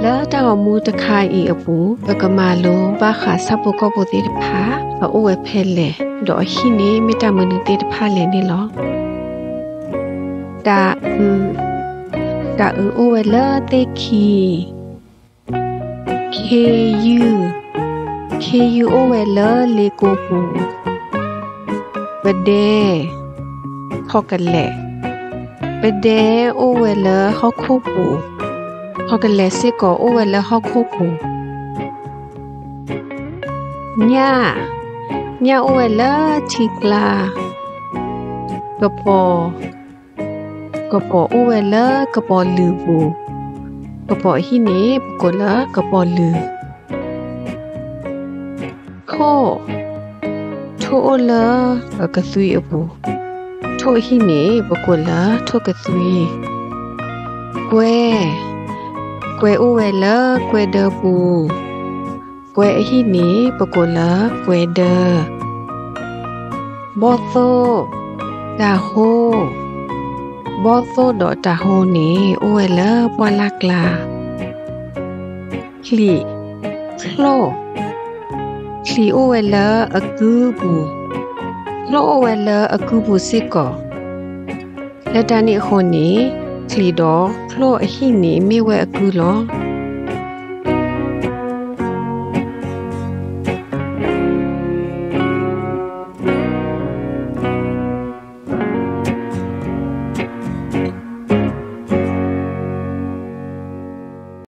လၢတၢ်ဂီၤမူတခါအံၤအပူၤ ပကမၤလိဘၣ်ဃးဆၣ်ဖိကီၢ်ဖိသ့ၣ်တဖၣ် အအိၣ်ဝဲဖဲလဲၣ်, ဒီးအဟံၣ်န့ၣ်မ့ၢ်တၢ်မနုၤသ့ၣ်တဖၣ်လဲၣ်န့ၣ်လီၤ. တၤအု, တၤအုအိၣ်ဝဲလၢသ့ၣ်ခံ. ခ့ယုၢ်, ခ့ယုၢ်အိၣ်ဝဲလၢလ့ကိပူၤ. ပဒဲ, ဖီၣ်ကလဲၣ်, ပဒဲအိၣ်ဝဲလၢဟီၣ်ခိၣ်ပူၤ, ဖီၣ်ကလဲၣ်စ့ၢ်ကီးအိၣ်ဝဲလၢဟီၣ်ခိၣ်ပူၤ. ညၣ်, ညၣ်အိၣ်ဝဲလၢထံကျါ. ကပီၤ, ကပီၤအိၣ်ဝဲလၢကပီၤလုာ်ပူၤ, ကပီၤအဟံၣ်န့ၣ် ပကိးလၢကပီၤလုာ်. ထိၣ်, ထိၣ်အိၣ်လၢကသွံအပူၤ, ထိၣ်အဟံၣ်န့ၣ် ပကိးလၢထိၣ်ကသွံ. ကွဲ, ကွဲအိၣ်ဝဲလၢကွဲဒၢပူၤ, ကွဲအဟံၣ်န့ၣ် ပကိးလၢကွဲဒၢ. ဘီၣ်သိၣ်, တၤဟိ, ဘီၣ်သိၣ်ဒီးတၤဟိန့ၣ် အိၣ်ဝဲလၢပှၢ်လၢ်ကျါ. ချံး, ချိၣ်, ချံးအိၣ်ဝဲလၢအကုပူၤ, ချိၣ်အိၣ်ဝဲလၢအကုပူၤစ့ၢ်ကီး. လၢတၢ်န့ၣ်အဃိန့ၣ် ချံးဒီးချိၣ်အဟံၣ်န့ၣ်မ့ၢ်ဝဲအကုလီၤ.